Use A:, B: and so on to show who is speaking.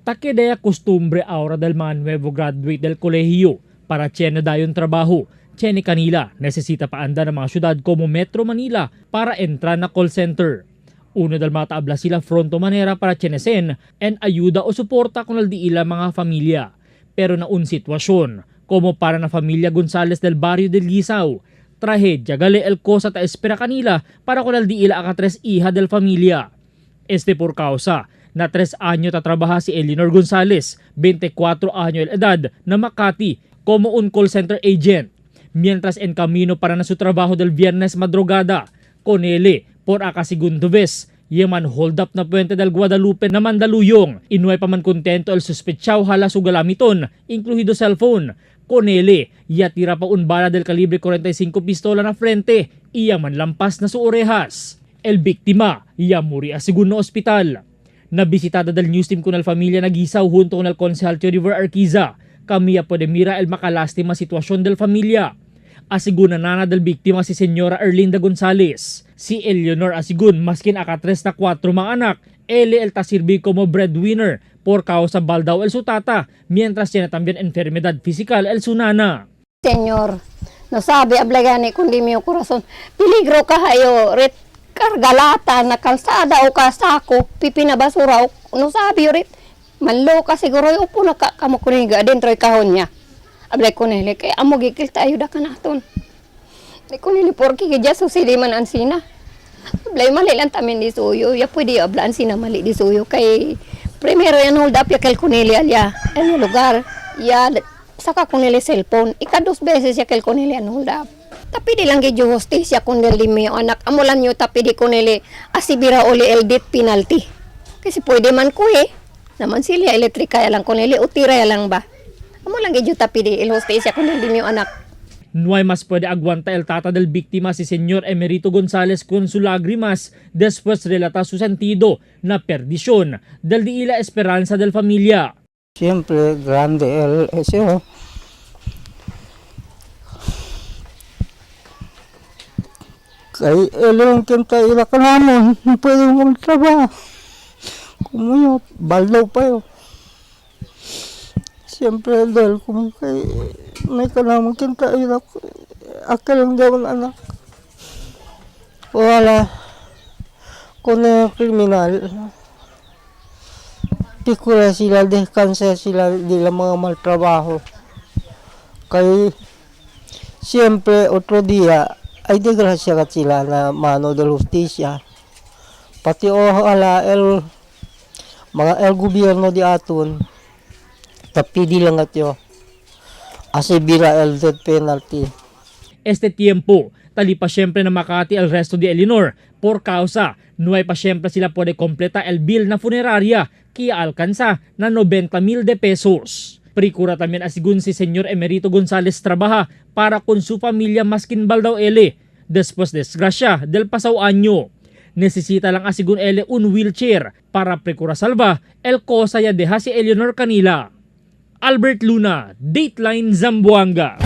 A: Takidea costumbre ahora del mga nuevo graduate del colegio para tiene dayon trabajo. Tiene kanila necesita paanda ng mga syudad como Metro Manila para entra na call center. Uno del mga taabla sila fronto manera para tienesen en ayuda o suporta con el diila mga familia. Pero na un sitwasyon, como para na familia Gonzales del barrio del Guisao, trahedya gali el cosa ta espera kanila para con el diila aka tres hija del familia. Este por causa na 3 año tatrabaha si Eleanor Gonzales, 24 año el edad, na Makati como un call center agent. Mientras en camino para na su trabajo del viernes madrugada, con ele por aka segundo vez, yeman hold up na puente del Guadalupe na Mandaluyong. Inuay pa man kontento el suspechao hala su galamiton, incluido cellphone. Con ele, yatira pa un bala del calibre 45 pistola na frente, iya man lampas na su orejas. El biktima, iya muri a segundo hospital. Nabisitada del news team con el familia nagisaw junto con el konsehal River Arquiza. Kami puede mira el makalastima sitwasyon del familia. Asigun na nana del biktima si Senyora Erlinda Gonzales. Si Eleanor asigun maskin aka 3 na 4 mga anak, ele el tasirbi como breadwinner por causa baldaw el sutata, mientras tiene también enfermedad física el sunana.
B: Señor, no sabe ablagani kundi mi corazón. Peligro ka hayo ret kargalata na kalsada o kasako, pipi na basura o no sabi ret. Manlo ka siguro upo na ka kamo kuniga dentro kahon niya. Ablay ko nili kay amo gikil tayo da kanaton. Di ko nili porki kaya susili man ang sina. Ablay mali lang tamin di suyo. Ya pwede ablaan sina mali di suyo kay primero yan hold up ya kel kunili alya. El lugar. Ya saka kunili cellphone. Ika dos beses ya kel kunili an hold up. Tapi di lang gidyo hostisya kun del mi anak. Amo lang nyo tapi di kunili asibira oli el death penalty. Kasi pwede man ko eh. Naman silya elektrika ya lang kunili o tira ya lang ba. Amo lang gidyo tapi di el hostisya kun del mi anak.
A: No hay mas puede aguanta el tata del víctima si Señor Emerito Gonzales con su lágrimas después relata su sentido na perdición del di ila esperanza del familia.
C: Siempre grande el ese. Kay él ang kinta ila ka namon, pwede mong trabaho. Como yo, baldaw pa yo. Siyempre, dahil kung kay may kanamon kinta ila, akal ang gawin anak. Wala, kung na kriminal, pikura sila, descansa sila, di lang mga maltrabaho. Kay, siyempre, otro dia, ay desgracia ka sila na mano de justicia. Pati ohala el mga el gobyerno di aton, tapi di lang at yo. Asibira el death penalty.
A: Este tiempo, tali pa siyempre na Makati el resto de Eleanor por causa, no hay pa siyempre sila puede completa el bill na funeraria kia alcanza na 90,000 de pesos. Prikura también asigun si Señor Emerito Gonzales trabaja para con su familia maskin baldaw ele después desgracia del pasado año. Necesita lang asigun ele un wheelchair para prekura salva el cosa ya deja si Eleanor Canila. Albert Luna, Dateline Zamboanga.